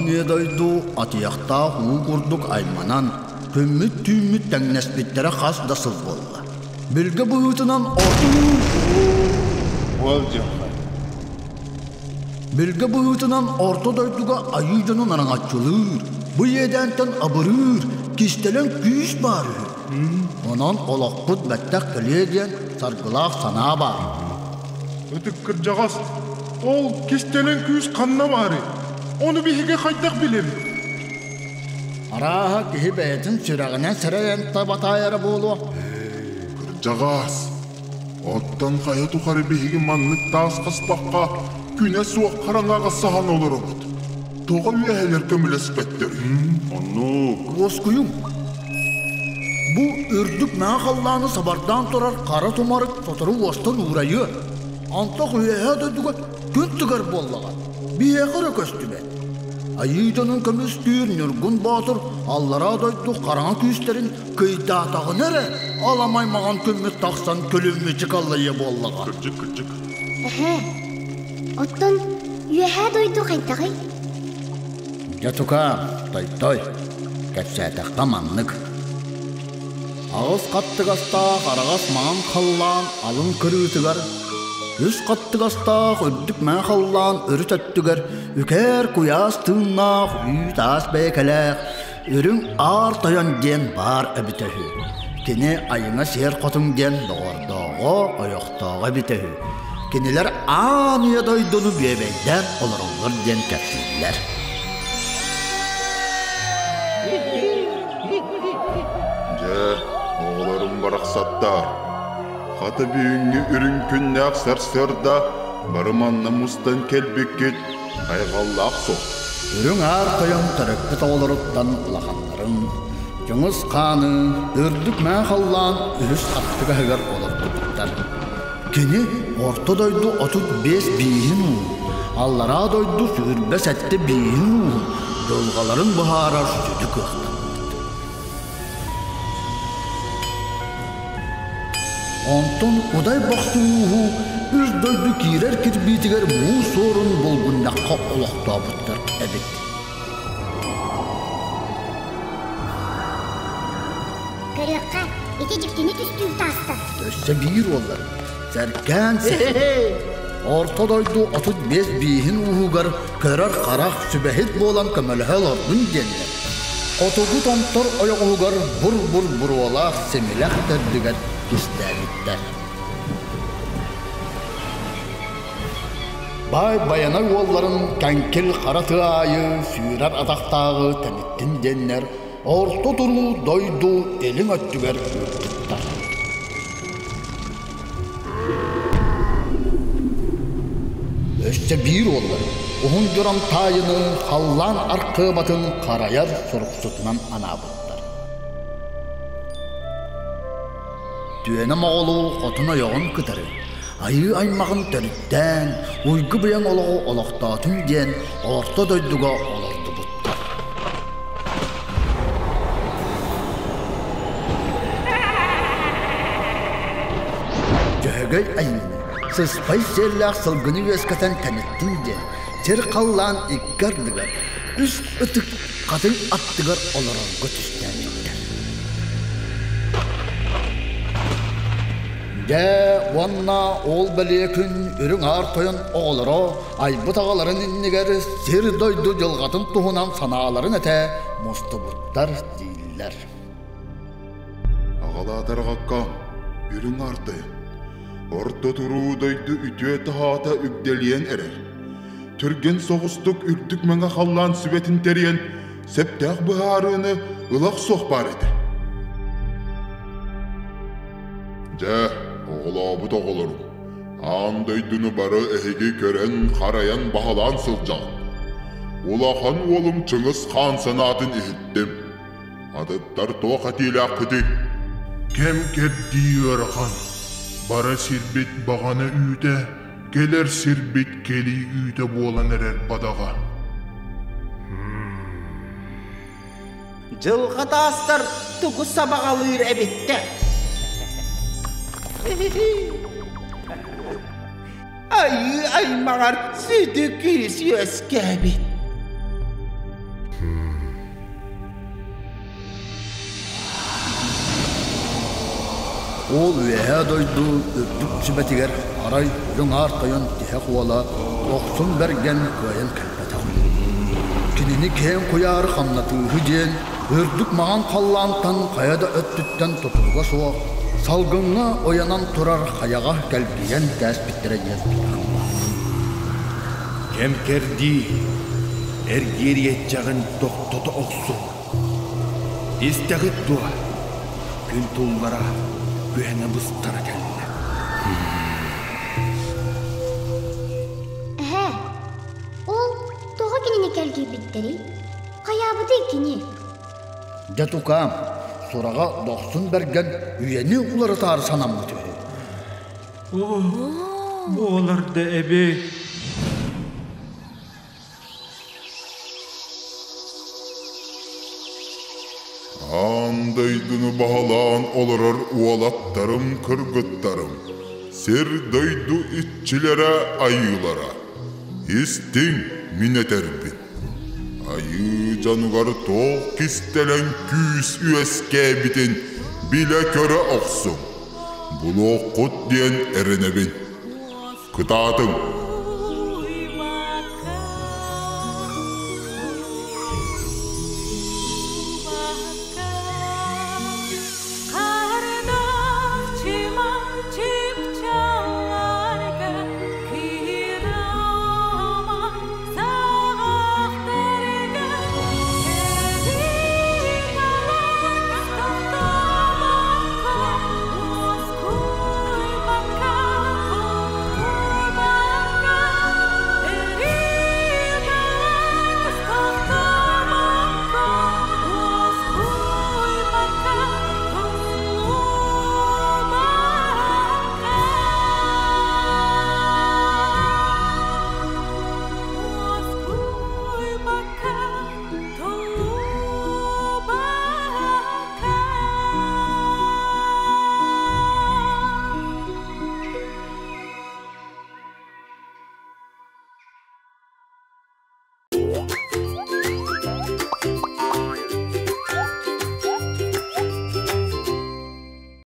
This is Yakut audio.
Аан ийэ дойду атыйахтаах уу курдук айманан, күммүт-түүммүт тэҥнэспиттэрэ хас да сыл буолла. Билгэ быһыытынан Уол дьылҕа. Билгэ быһыытынан орто дойдуга айыы дьонун араҥаччылыыр, бу иэдээнтэн абырыыр, кистэлэҥ күүс баар үһү. Онон олохпут бэттэх кэлиэ диэн саргылаах санаа баар. Ытык кырдьаҕас, ол кистэлэҥ күүс ханна баарый? Ону биһиги хайдах билэбит? Арааһа киһи бэйэтин сүрэҕинэн сэрэйэн табатаайара буолуо. Кырдьаҕас, оттон хайа тухары биһиги маннык таас хаспахха күнэ суох хараҥаҕа саһан олоробут. Тоҕо үөһэлэр көмөлөспөттөр? Оннук. Уоскуйуҥ. Бу үрдүк мэҥэ халлааны сабардаан турар хара тумарык сотору уостан уурайыа. Антах үөһээ дойдуга күн тыгар буоллаҕа. Биһиэхэ эрэ көстүбэт. Айыы дьонун көмүскүүр Ньургун Боотур аллараа дойду хараҥа күүстэрин кыйдаатаҕына эрэ аламай маҕан күммүт тахсан күлүммүчүк аллайыа буоллаҕа. Кырдьык, кырдьык. Эһээ, оттон үөһээ дойду хайдаҕый? Дьэ тукаам, той-той, кэпсээтэххэ маннык. Аҕыс хаттыгастаах араҕас маҥан халлаан алын кырыытыгар, үс хаттыгастаах үрдүк мэҥэ халлаан өрүт өттүгэр үкээр куйаас тыыннаах үүт-аас бэйэкэлээх үрүҥ аар тойон диэн баар эбитэ үһү. Кини Айыҥа Сиэр Хотун диэн доҕордооҕо, ойохтооҕо эбитэ үһү. Кинилэр аан үйэ дойдуну бүөбэйдээн олороллор диэн кэпсииллэр. Дьэ, оҕолорум барахсаттар, хата бүгүҥҥү үрүҥ күннээх сарсыарда бары манна мустан кэлбиккит хайҕаллаах суох. Үрүҥ аар тойон төрөппүт оҕолоруттан улаханнарын, Дьоҥус хааны үрдүк мэҥэ халлаан үһүс аттыгаһыгар олордубуттар. Кини орто дойду 35 бииһин ууһун, аллараа дойду 27 бииһин ууһун дьылҕаларын быһаарар сүдү кыахтаммыт. Онтон Кудай Бохсун ууһу үс дойду киирэр кирбиитигэр муус суорун булгунньахха олохтообуттар эбит. Көрүөххэ, ити дьиктини түстүүр таастар. Өссө биир уоллар, сэргээн сэһэн. Орто дойду 35 бииһин ууһугар көрөр харах сүбэһит буолан көмөлөһө олордун диэннэр. Хотугу томтор ойоҕоһугар бур-бур буруолаах симилэх төрдүгэр кистээбиттэр. Баай Байанай уолларын кэҥкил хара тыа аайы сүүрэр атахтааҕы тэниттин диэннэр орто туруу дойду илин өттүгэр ыыппыттар. Өссө биир уоллар уһун дьурам таайыны халлаан аркыабатын харайар суруксутунан анаабыттар. Түөнэ моҕолу хотун ойоҕун кытары айыы аймаҕын төрүттээн, уйгу-быйаҥ олоҕу олохтоотун диэн орто дойдуга олордубуттар. Дьөһөгөй айыыны сыспай сиэллээх сылгыны үөскэтэн тэниттин диэн сир-халлаан икки ардыгар үс ытык хатыҥ аттыгар олорорго түстээбиттэр. Дьэ, уонна ол бэлиэ күн Үрүҥ Аар Тойон оҕолоро айбыт аҕаларын иннигэр сир-дойду дьылҕатын туһунан санааларын этэ мустубуттар дииллэр. Аҕалаатарҕакка Үрүҥ Аар Тойон, орто туруу дойду үтүө таһаата үгдэлийэн эрэр. Түргэн соҕустук үрдүк мэҥэ халлаан сүбэтин тэрийэн, сөптөөх быһаарыыны ыла охсуох баар этэ. Дьэ, оҕолообут оҕолорум, аан дойдуну бары эһиги көрөн-харайан баһылаан сылдьаҕыт. Улахан уолум Чыҥыс Хаан санаатын иһиттим. Атыттар туох этиилээххитий? Кэм кэрдии ыарахан, бара сирбит баҕана үүтэ, кэлэр сирбит кэлии үүтэ буолан эрэр бадаҕа. Дьылҕа таастар тугу сабаҕалыыр эбиттэр? Айыы аймаҕар сүдү күүс үөскээбит. Ол үөһээ дойду үрдүк сүбэтигэр арай үрүҥ аар тойон тиһэх уола Дохсун Бэргэн кыайан кэлбэтэх. Кинини киэҥ куйаар хамнатыыһы диэн үрдүк маҥан халлаантан хайа да өттүттэн тутулуга суох салгыҥҥа ыйанан турар хайаҕа кэлгийэн кээспиттэрэ диэн турар. Кэм кэрдии, эргиэриэччэҕин тохтото охсуҥ. Истэҕит дуо? Күн туллара, күһэнэ быстара кэллэ. Эһээ, ол тоҕо кинини кэлгийбиттэрий? Хайаабытый кини? Дьэ тукаам, сураҕа Дохсун Бэргэн үйэни уларытаары санаммыт үһү. Буолар да эбит. Аан дойдуну баһылаан олорор уолаттарым, кыргыттарым, сир-дойду иччилэрэ айыылара, истиҥ мин этэрбин. Айыы дьонугар туох кистэлэҥ күүс үөскээбитин билэ-көрө охсуҥ, булуоххут диэн эрэнэбин. Кытаатыҥ!